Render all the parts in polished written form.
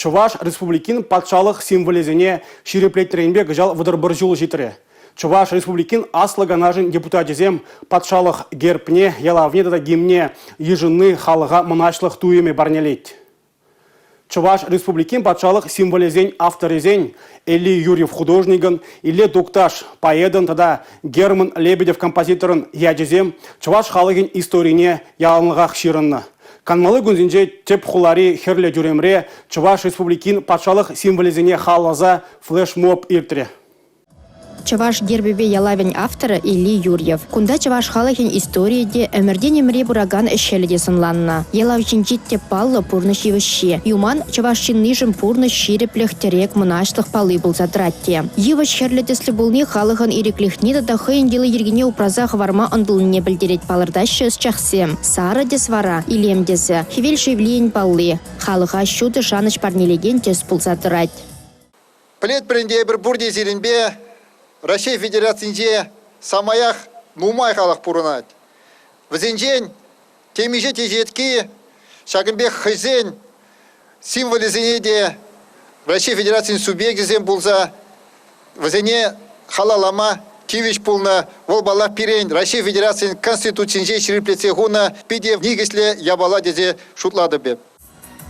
Чӑваш Республикин патшалӑх символӗсене ҫирӗплетнӗренпе кӑҫал 31 ҫул ҫитрӗ. Чӑваш Республикин Аслӑ Канашӗн депутачӗсем патшалӑх гербне, ялавне тата гимне йышӑнни халӑха мӑнаҫлӑх туйӑмӗ парнелет. Чӑваш Республикин патшалӑх символӗсен авторӗсен Элли Юрьев художникӑн, Илле Тукташ поэтӑн тата Герман Лебедев композиторӑн ячӗсем чӑваш халӑхӗн историне яланлӑхах ҫырӑннӑ. Канмалли кунсенче тӗп хулари Хӗрлӗ тӳремре Чӑваш Республикин патшалӑх символӗсене халалласа флешмоб иртрӗ. Чӑваш гербӗпе ялавӗн авторӗ Элли Юрьев. Кунта чӑваш халӑхӗн историйӗ те, ӗмӗртен ӗмӗре пыракан ӗҫ-хӗлӗ те сӑнланнӑ. Ялав ҫинчи тӗп паллӑ пурнӑҫ йывӑҫҫи. Юман чӑваш ҫыннишӗн пурнӑҫ, ҫирӗплӗх, тӗрек, мӑнаҫлӑх палли пулса тӑрать те. Йывӑҫ хӗрлӗ тӗслӗ пулни халӑхӑн ирӗклӗхне тата хӑйӗн йӑли-йӗркине упраса хӑварма ӑнтӑлнине пӗлтерет, палӑртаҫҫӗ ӑсчахсем. Сарӑ тӗс вара илем тӗсӗ, хӗвел шевлийӗн палли, халӑха ҫутӑ шанӑҫ парнелекен тӗс пулса тӑрать. Пӗлетпӗр ӗнтӗ эпир пурте сирӗнпе Раҫҫей Федерацинче самаях нумай халӑх пурӑнать. Вӗсенчен темиҫе теҫетки ҫакӑн пек хӑйсен символӗсене те Раҫҫей Федерацийӗн субъекчӗсем пулса вӗсене халаллама тивӗҫ пулнӑ. Вӑл, паллах, пирӗн Раҫҫей Федерацийӗн Конституцинче ҫирӗплетсе хунӑ питӗ никӗслӗ япала тесе шутлатӑп эп.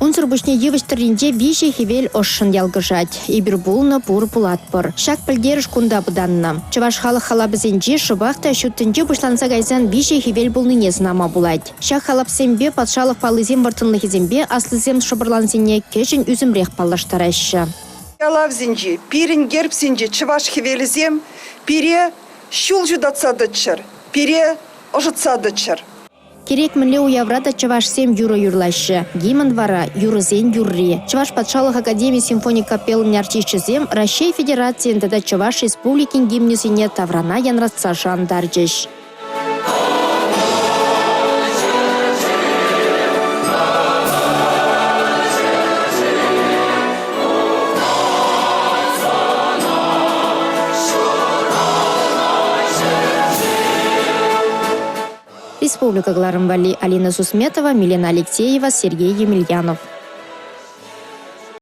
Унсӑр пуҫне йывӑҫ тӑрринче виҫӗ хӗвел ӑшшӑн ялкӑшать. Эпир пулнӑ, пур пулатпӑр. Ҫак пӗлтерӗш кунта пытаннӑ. Чӑваш халӑх халапӗсенче шӑпах та ҫут тӗнче пуҫланса кайсан виҫӗ хӗвел пулнине сӑнама пулать. Ҫак халапсемпе патшалӑх паллисен вӑрттӑнлӑхӗсемпе аслисем шӑпӑрлансене кӗҫӗн ӳсӗмрех паллаштараҫҫӗ. Ялавсенче, пирӗн гербсенче чӑваш хӗвелӗсем пире ҫул ҫутатса тӑччӑр, пире ӑшӑтса тӑччӑр. Кирек мӗнле уявра та чӑвашсем юрӑ юрлаҫҫӗ. Гимн вара – юрӑсен юрри. Чӑваш патшалӑх академи симфони капеллин артисчӗсем Раҫҫей Федерацийӗн тата Чӑваш Республикин гимнӗсене таврана янратса шантарчӗҫ. Республика кӑларӑм валли Алина Сусметова, Милена Алексеева, Сергей Емельянов.